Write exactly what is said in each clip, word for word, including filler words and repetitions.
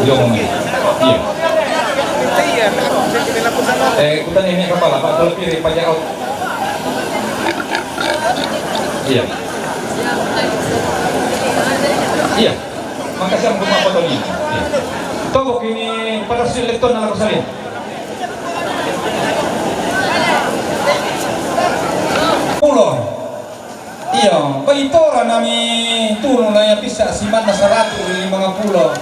Iya. Eh, kutanya ini kapala, Pak, kalau pilih pajak out. Iya. Iya. Makasih ang mga foto niya. Iya. Toko kini pada si Leton na ako sa rin. Pulo. Iyo, baitora nami tunu na iya pisa siman na saratu lima pulo.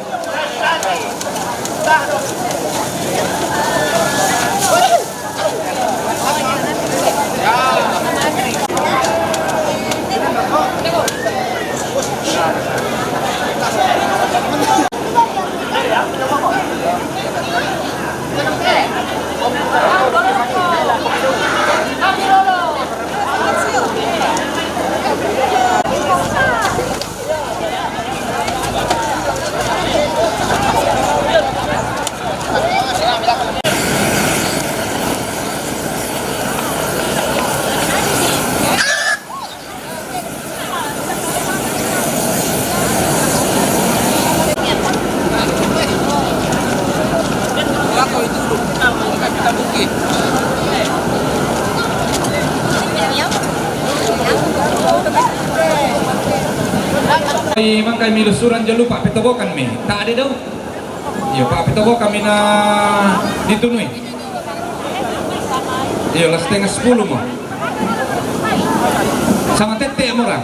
Ay, mangkai mi lusuran jo lupa petobokan mi. Tak ada dong. Iyo, Pak Pitobo kami na ditunui. Iyo, lah setengah sepuluh mo. Sama tete murah.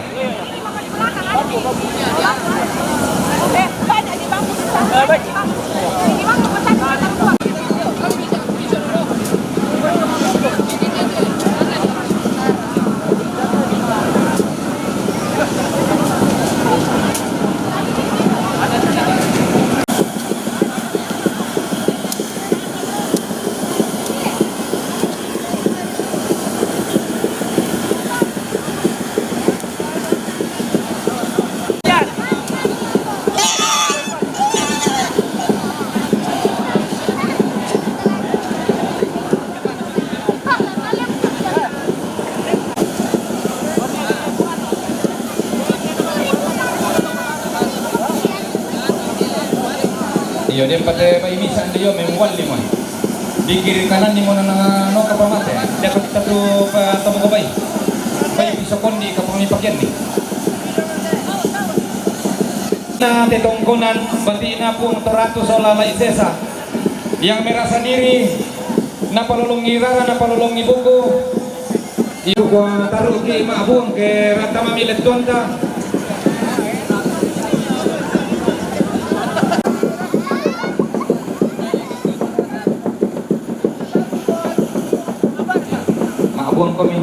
Iyo, dia pate bai misan dia memang wali mo. Di kiri kanan ni mo na no kapamate. Dia ko kita tu pa tomo ko bai. Bai piso kondi kapami pakian ni. Na tetongkonan bati na pung teratus ola lai sesa. Yang merasa diri napalolongi rara, napalolongi buku. Iyo, kua taru ki ma buang ke rata mami letuanta. Ma buang kami.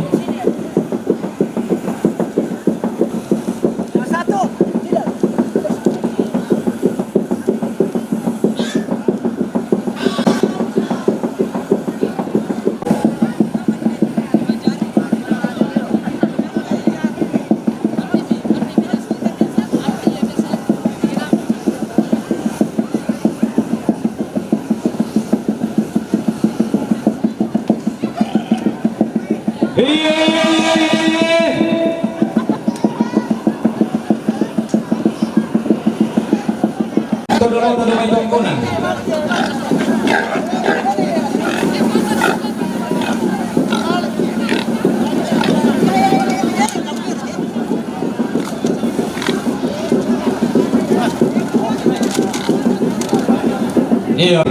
Iya, iya, iya, iya, iya. Todo rato do mai tongkonan. Iyo.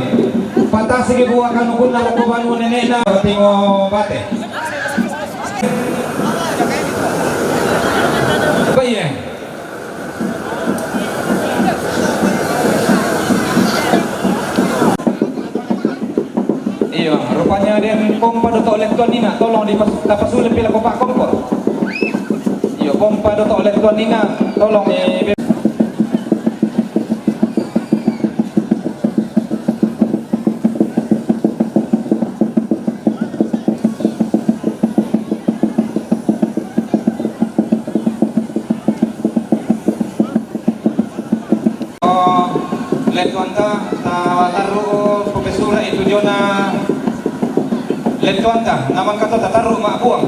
Patasi ke buah kanu kuna loko banu nenekna, tingo bate. Apa iya? Iyo, rupanya den pompa do tok lek tuan nina, tolong dipas-, tapasulit pila kopak kompor. Iyo, pompa do tok lek tuan nina, tolong di Oh, letuanta, ta taru profesura itu jona letuanta, naman kato ta taru ma buang.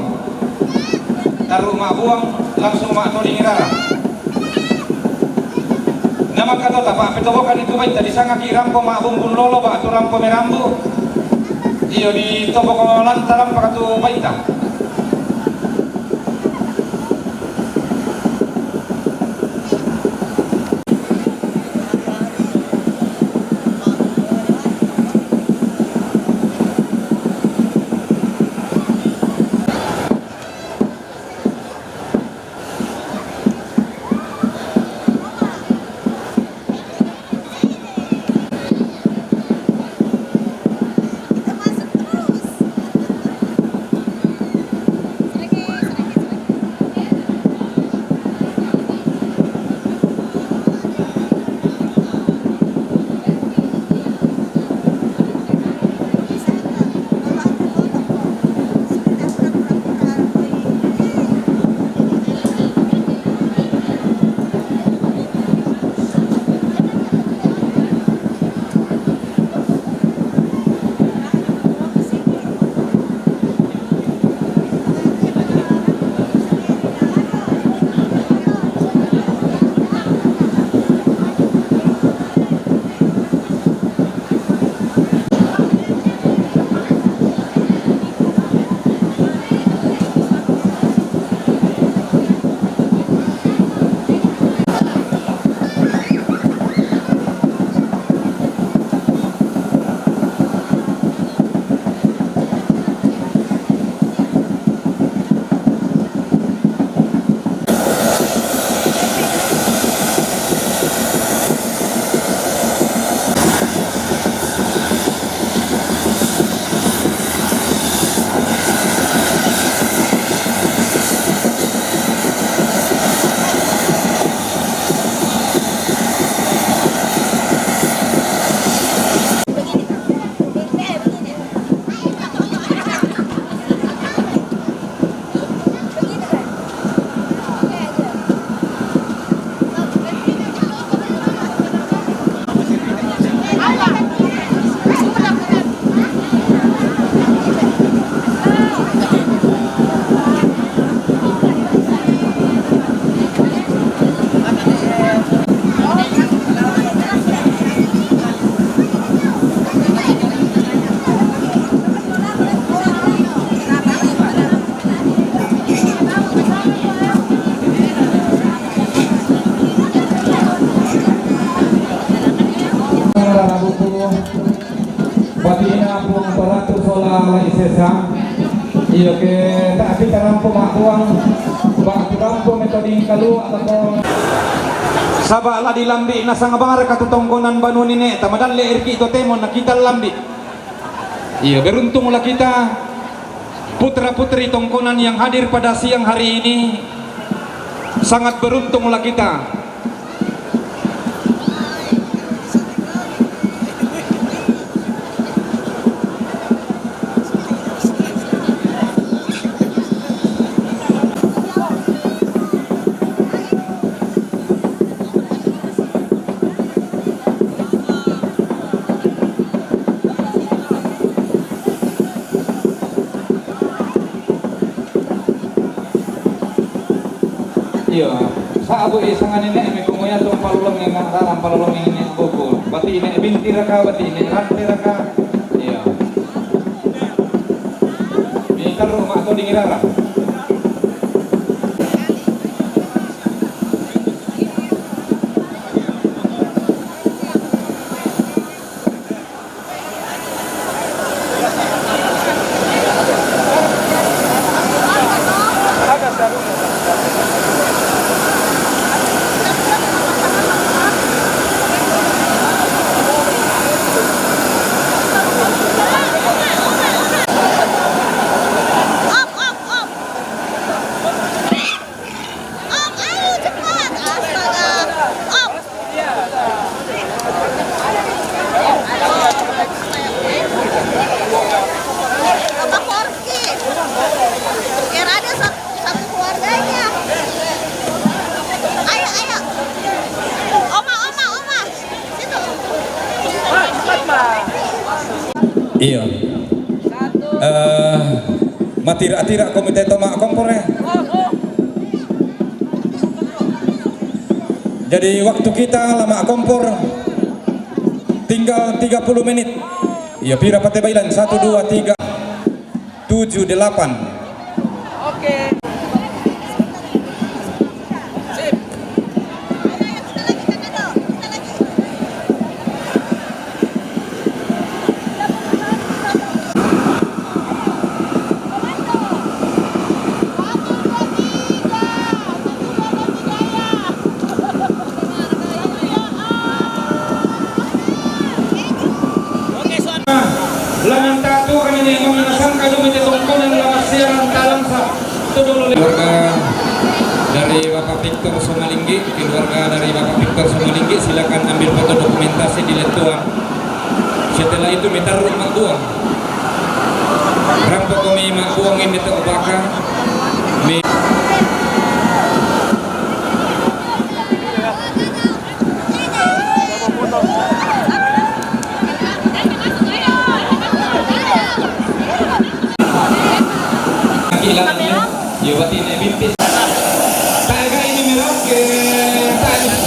Taru ma buang, langsung ma toding rara. Namakatota pa' petobokan itu baita, disangaki rampo ma'bumbung lolo ba'tu rampo merambu. Iyo, ditoboko lanta rampa katu baita. Batina pung toratu sola lai sesa. Iyo ke, ta' kita rampo ma'buang, ba' tu rampo metoding kalu atau saba' la dilambi' nasang baraka tu tongkonan banua nene', tamadalle' riki' totemo na kita lambi'. Iyo, beruntunglah kita, putra-putri tongkonan yang hadir pada siang hari ini. Sangat beruntunglah kita. Iyo, sa'bu i sanga nene' me' kumuya tu palolongi, ma' raram palolongi nene' buku. Bati' ine' binti raka, bati' ine' rante raka. Iyo. Mi terru ma' toding i raram. Om, ayo cepat. Astaga. Om. Sama Korki. Biar ada satu, satu keluarganya. Ayo, ayo. Oma, oma, oma. Situ. Iyo. Eh, matira-tira komite toma kompor, eh. Jadi waktu kita lama kompor tinggal tiga puluh menit. Ya, pira pate bailan? Satu, dua, tiga, tujuh, delapan. Oke. Sip. Langan tatu kami ni mami nasangka dumi te tongkonan lamat siaran talangsa. Keluarga dari Bapak Victor Somalinggi, keluarga dari Bapak Victor Somalinggi, silakan ambil foto dokumentasi di Letuan. Setelah itu, mi taru' ma' buang. Rampo ko mi ma' buang ini te ubaka. Mi Iya, berarti ini bintis. Tak ada ini merah ke, tak ada.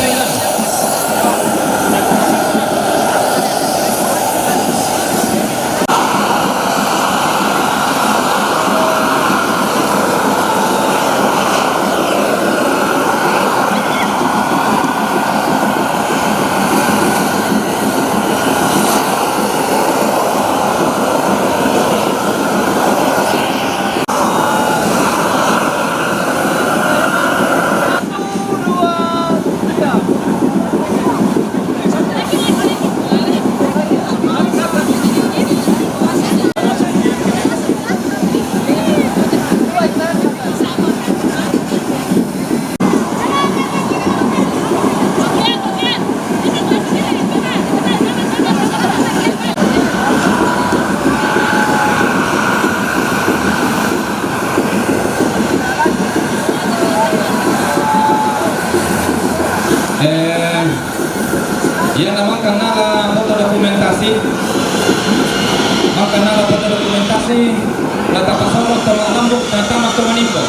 Eh, iya, na mangkannala foto dokumentasi, mangkannala foto dokumentasi, na tapasoro to ma'lambuk, na tama to manimbo.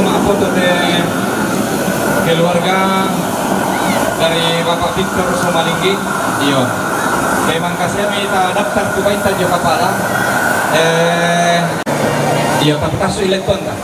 Ma'foto te keluarga dari Bapak Victor Somalinggi. Iyo. Memang kasihan mi ta daftar tu baita jo kapala. Eh, iyo, tapi kasu ilet konta.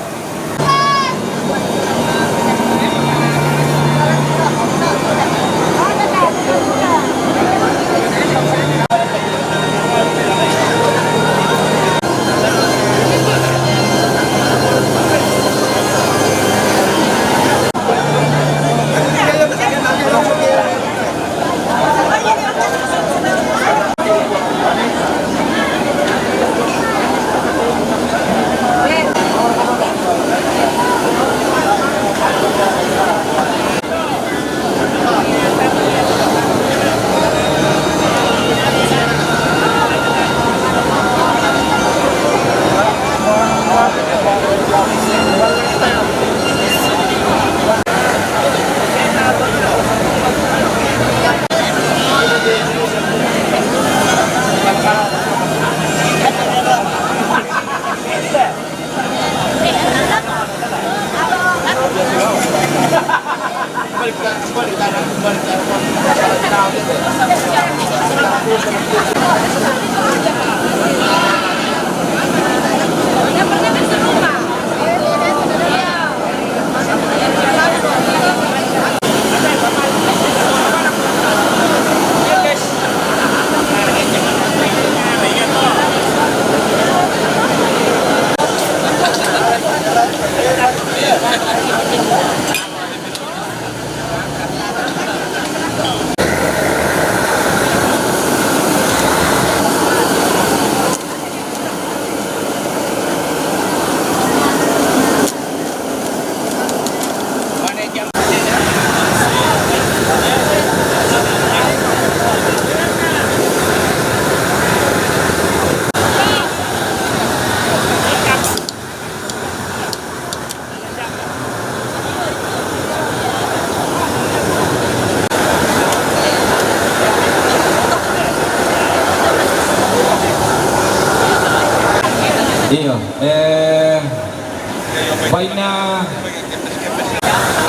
Baina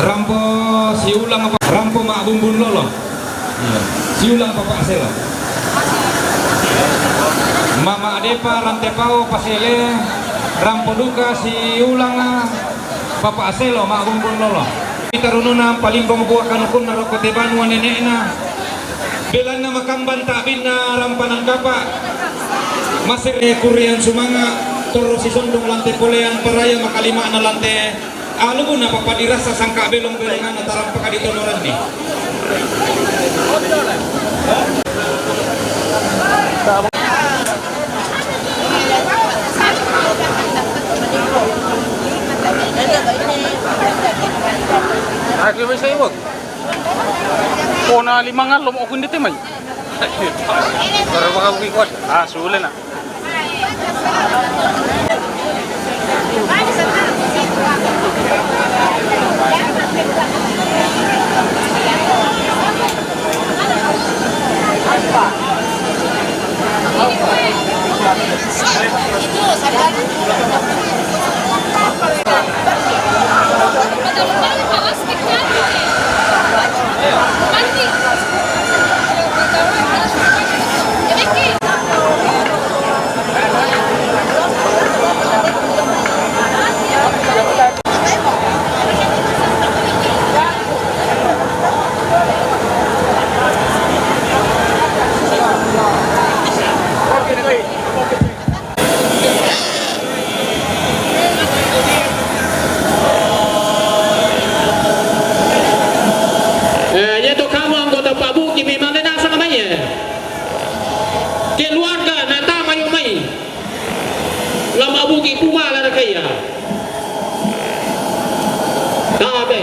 rampo siulang apa? Rampo Mak Bumbun Lolo. Iya. Siulang Papa Aselo. Mama Adepa Rantepao Pasele, rampo duka siulang Papa Aselo Mak Bumbun Lolo. Kita rununa palimbong buah kanukun naroko tebanu nene'na. Belanna makamban ta'binna rampanan kapa'. Masere kurian sumanga', torro sisondong lante polean paraya makalima'na lante alubuna papadirasa sangka' belong-belonganna tarampaka ditonoranni. Aku bisa iwak. Pona lima ngallo mo kundete mai. Baru bakal kuat. Ah, sulit nak. Eh, iyato kamu anggota Pak Buki memang nasang mai, eh. Keluarga natama yo mai. Lama Buki pumala rakaia. Tabe.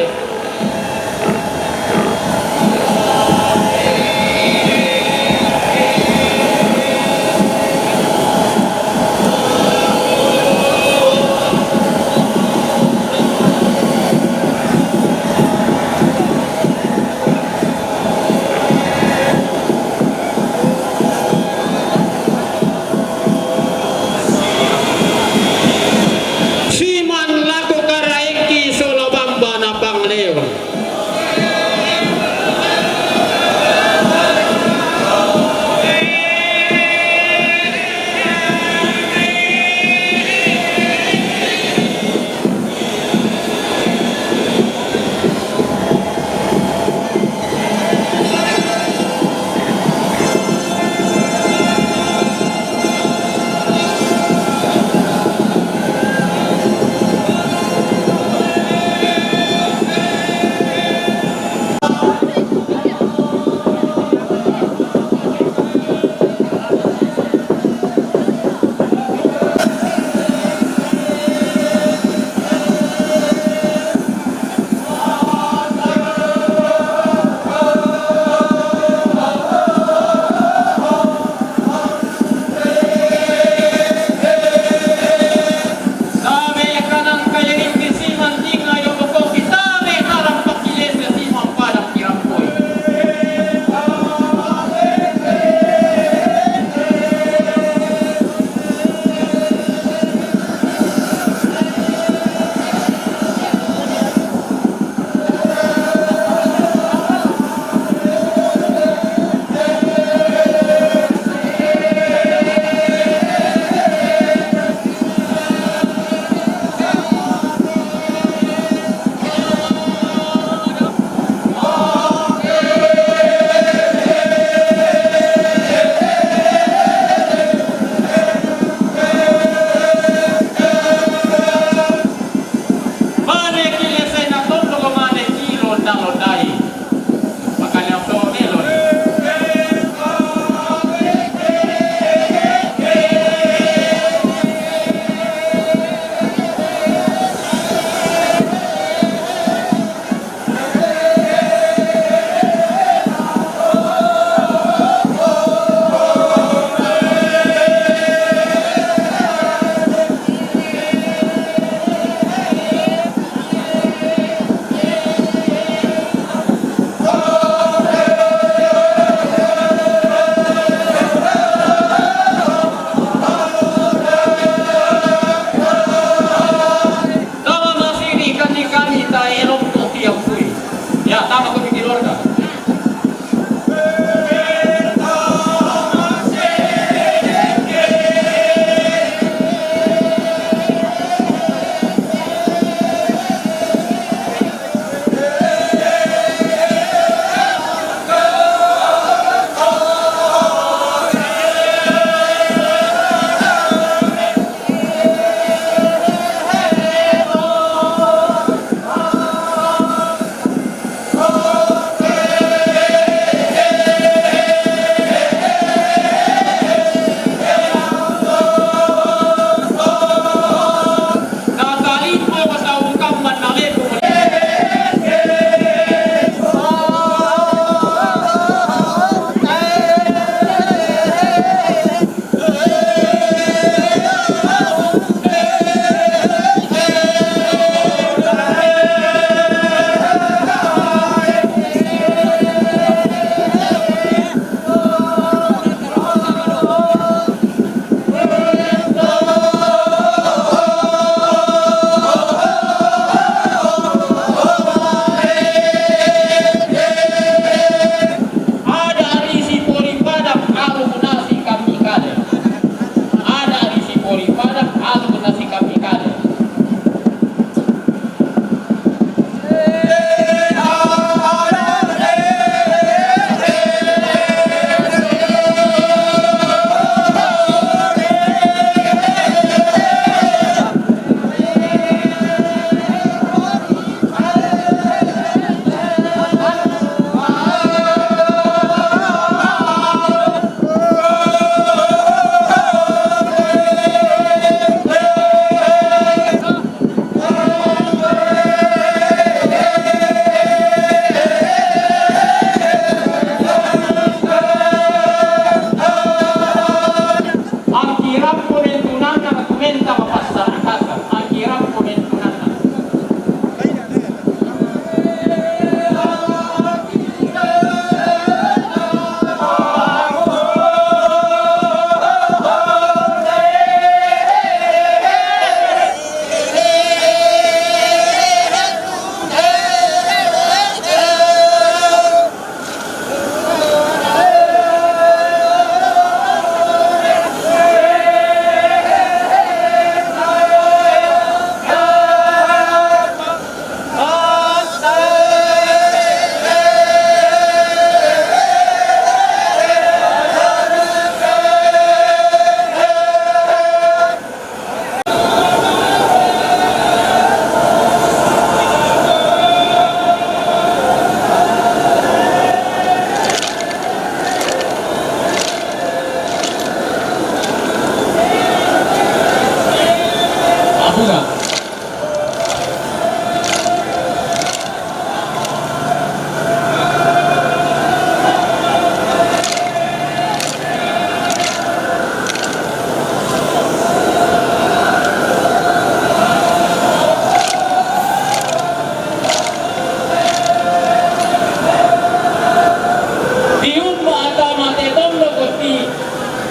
Tiumma' ata mate tondok ti,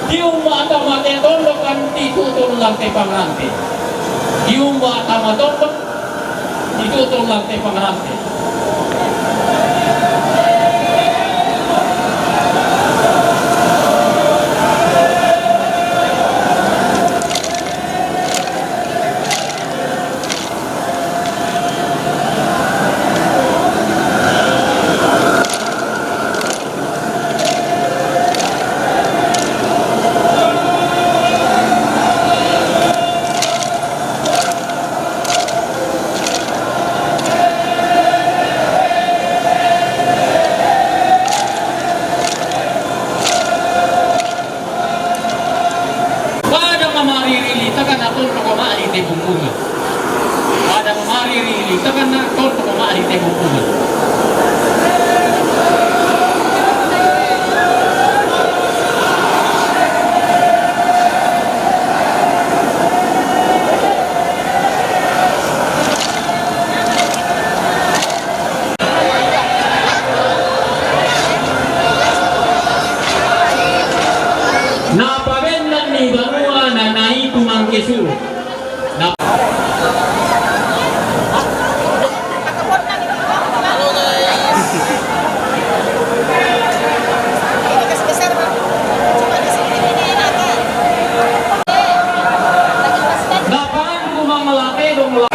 tiumma' ata mate tondok kan ti tutun lan te pangrante. Tiumma' ata matondok, ti tutun lan te pangrante. Pada mamaririli takan na tondok ma'li te bubungan. Pada mamaririli takan na tondok ma'li te bubungan. Na pabennanni banua na naitu mangke suru. Na Napaan ku manglate dong la-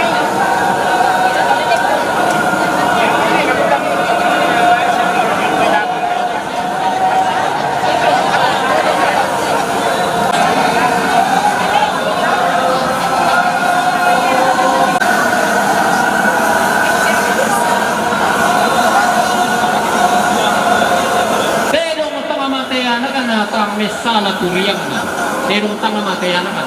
Tedong tanga mate anakan na tang messana turiang. Tedong tanga mate anakan.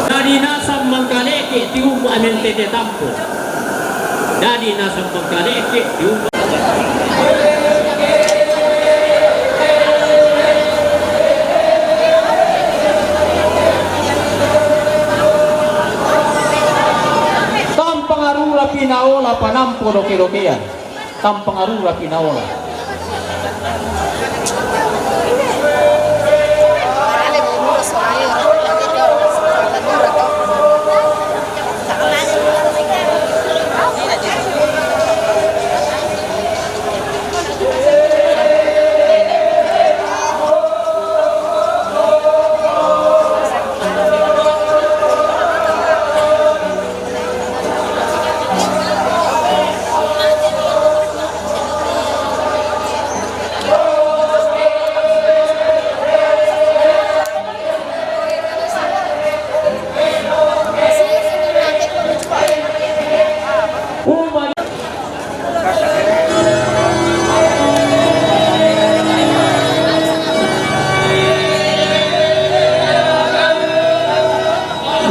Dadi nasang mangkaleke' tiumma' amin tete tampo. Dadi nasang mangkaleke' tiumma'. Tampangarura pinaola panampo doke-dokean. Tampangarura pinaola.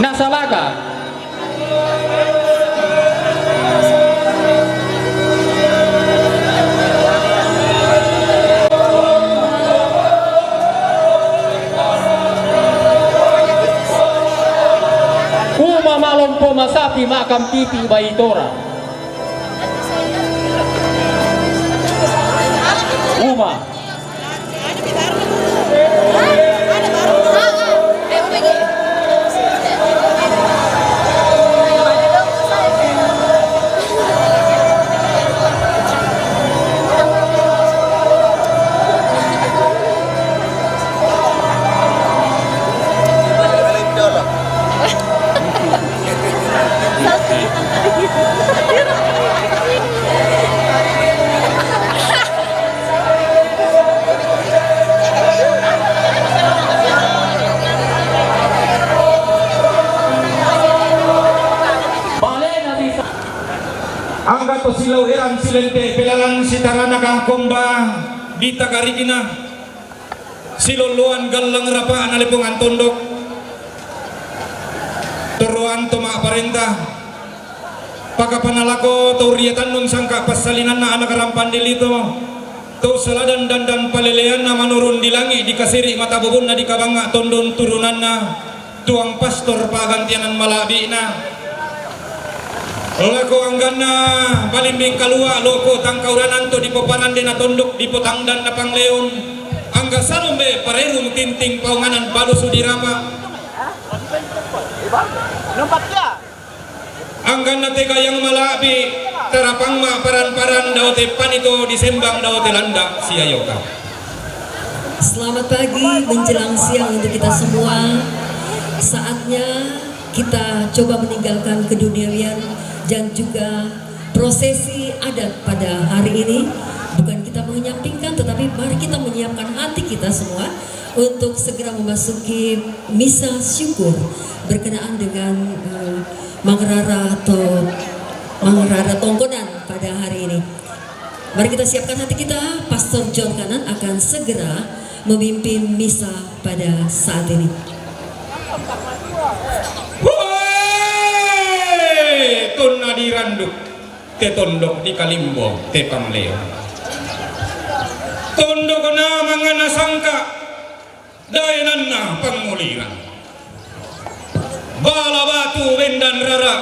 Nasalaga. Uma malompo masapi makan pipi baitora. Silente pelalan sitarana kangkomba di tagarikina, siloloan gallang rapa'na lepongan tondok, toroan to ma'parenta, pakapanalako to riatannun sangka passalinanna anak rampan dilito, to saladan dandan paleleanna manurun di langi' di kasiri' mata bobonna di kabanga' tondon turunanna, tuang pastor pa'gantianan mala'bi'na. Lako angganna balimbing kalua' loko tangkauranan to dipoparandena tondok dipotangdanna pangleon, angga salumbe parerung tinting paunganan balusu dirapa. Angganna te gayang mala'bi' tarapangma paran-paran dao te panito disembang dao te landa' siayoka. Selamat pagi menjelang siang untuk kita semua. Saatnya kita coba meninggalkan keduniawian dan juga prosesi adat pada hari ini. Bukan kita menyampingkan, tetapi mari kita menyiapkan hati kita semua untuk segera memasuki misa syukur berkenaan dengan eh, Mangrara atau Mangrara Tongkonan pada hari ini. Mari kita siapkan hati kita. Pastor John Kanan akan segera memimpin misa pada saat ini. Hoe! Tonna diranduk te tondok di kalimbong te pangleo. Tondok na mangana sangka daenanna pangngolirang. Bala batu bendan rara,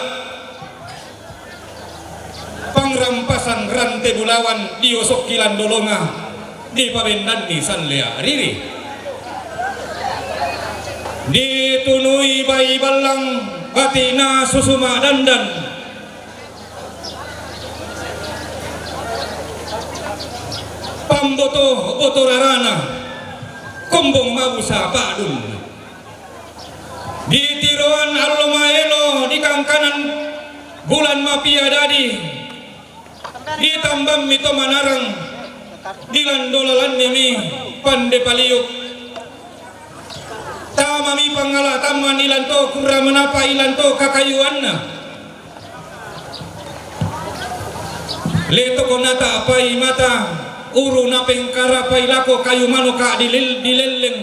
pangrampasan rante bulawan diosokki landolonga, dipabendanni sallea riri. Ditunui bai ballang batina susu ma'dandan. Pamboto-boto rarana, kombong mabusa pa'dun. Ditiroan allo maelo, dikangkanan bulan mapia dadi, ditambammi to manarang, dilandolallannimi pande paliuk. Tamami pangngala tamman ilanto kurra manapa ilanto kakayuanna. Letoko nata'pai mata uru napengkarapai lako kayu manoka dilil-, dilelleng.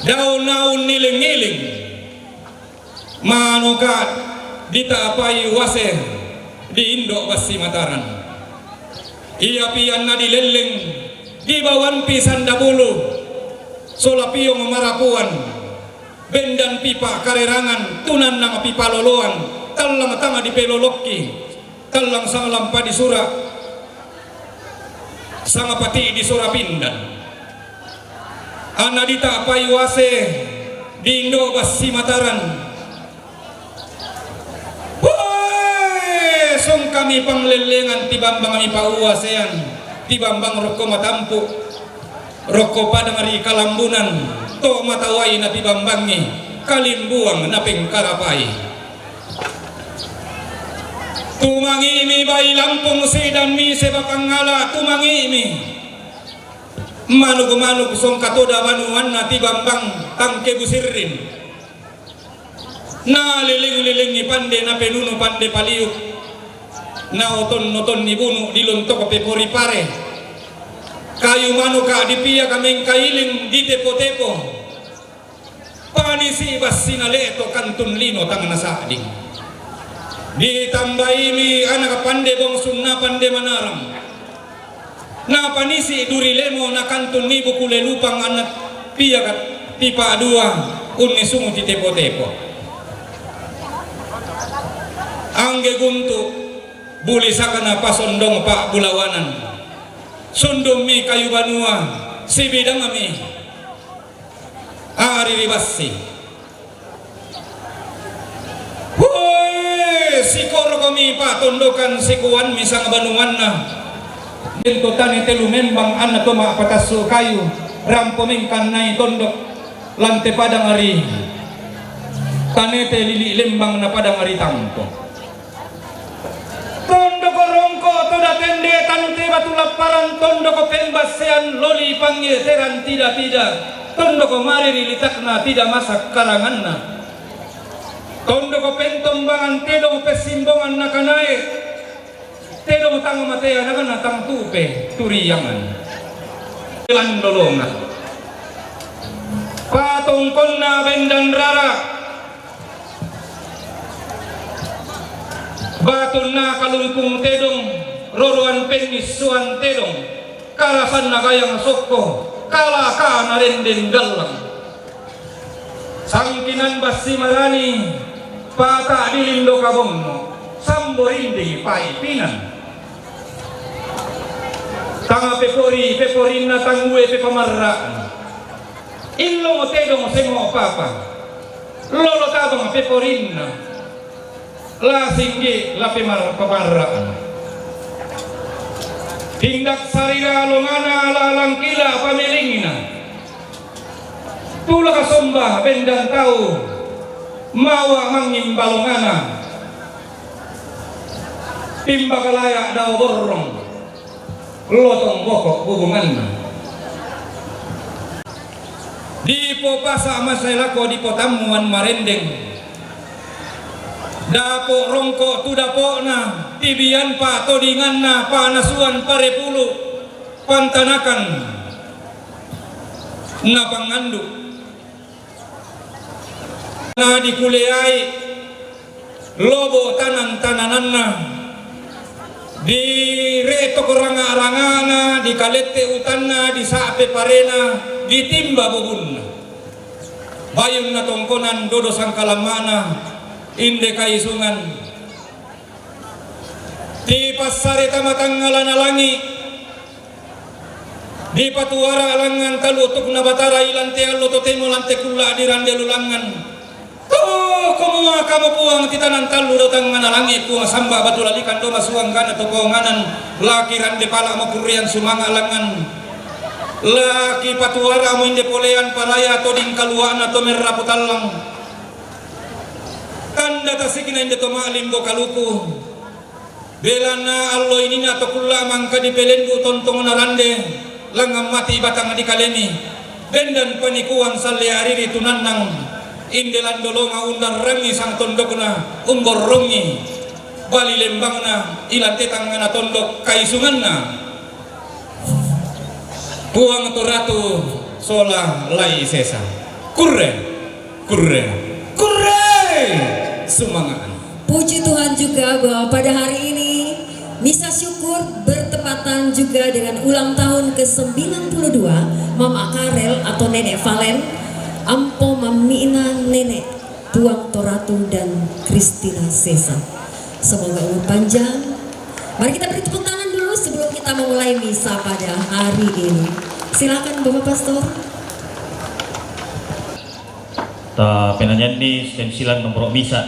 Daun-daun niling-ngiling. Manoka dita'pai uase di indo' bassi Mataran. Ia pianna dilelleng dibawanpi sanda bulu sola piong marapuan, bendan pipa karerangan tunannang pipaloloan, tallang tang dipelolokki, tallang sanglampa disura, sangapati disura pindan. Anna dita'pai uase di indo' bassi Mataran. Hoe! Songkami panglellengan tibambangmi pauasean, tibambang rokko matampu', rokko padang ri kalambunan, to matawai natibambangi, kalimbuang napengkarapai. Tumangi'mi bai lampung sidanmi seba pangngala, tumangi'mi. Manuk-manuk songkatoda banuanna tibambang tangke busirrin. Naliling-lilingi pande napenunu pande paliuk. Naoton-otonni bunu' dilontok pepori pare. Kayu manuka dipiaka mengkailing ditepo-tepo. Panisi' bassi nale'to kantun lino tang nasa'ding. Ditambaimi anaka pande bongsunna pande manarang. Napanisi' duri lemo nakantun nibu kule lupang anna piaka tipa' dua unni sungu titepo-tepo. Angge guntu' bulisakna pasondong pa'bulawanan. Sundummi kayu banua sibidangmi. Ari ri bassi. Hoe, sikorokomi pa'tondokan sikuanmi sangbanuanna. Dento tane telu membang anna to ma'patassu' kayu, rampo mengkannai tondok, lante padang ri. Tanete lili' lembang na padang ri tampo. Tondoko rongko to datende tanu te batu lapparan, tondoko pembassean loli pangngeteran tida-tida, tondoko mariri litakna tida masak karanganna. Tondoko pentombangan tedong pessimbongan nakanae, Tang matea naganna tang tupe turiangan. Landolonga. Patongkonna bendan rara. Batunna kalungkung tedong, roroan pennissuan tedong, karasanna gayang sokko, kalakana renden gallang. Sangkinan bassi marani, pata dilindo kabonno, sambo rinding paipinan. Tanga pepori, peporinna tangue pepamarraan. Illo tedong sengo papa. Lolo tabang peporinna. La singgi la pemar-, pemarraan. Tindak sarira longana la langkila pamelingina. Tula kasomba bendan tau mawa mangimbalongana. Timbakalaya dao borrong. Lotong boko hubunganna. Dipo pasa masai lako dipo tammuan marendeng. Dapo rongko tu dapona, tibian pa todinganna, panasuan parepulu, pantanakan na pangandu. Na dikuleai lobo tanan-tanananna, diretok ranga-rangana, dikalette utanna, disape parena, ditimba bubunna. Bayunna tongkonan dodo sangkalammana, inde kaisungan. Tipassare tama tangngala na langi, dipatuara langngan talu tukna Batara ilante allo totemo lante kulla dirande lulangngan. To kumua kamo Puang titanang tallu dao tangngana langi, Puang samba batu lalikan doma suanggana tokonganan, laki rande pala mo kurrian sumanga langngan. Laki patuara mo inde polean paraya to dingkaluana to merrapu tallang. Tanda tasikna inde to malimbo kaluku. Belanna allo inina to kulla mangka dipelendu tontongna rande, langngan mati batang dikalemi. Bendan panikuan salle ariri tunannang, inde landolonga undarrangi sang tondokna, umborrongi bali lembangna, ilante tangngana tondok kaisunganna. Puang to Ratu sola lai sesa. Kurre, kurre, kurre! Sumangaan. Puji Tuhan juga bahwa pada hari ini Misa Syukur bertepatan juga dengan ulang tahun ke sembilan puluh dua Mama Karel atau Nenek Valen, ampo mammi'na Nenek Puang to Ratu dan Christina Sesa. Semoga umur panjang. Mari kita beri tepuk tangan dulu sebelum kita memulai misa pada hari ini. Silakan Bapak Pastor. Ta penanyanni sensilan nomor misa.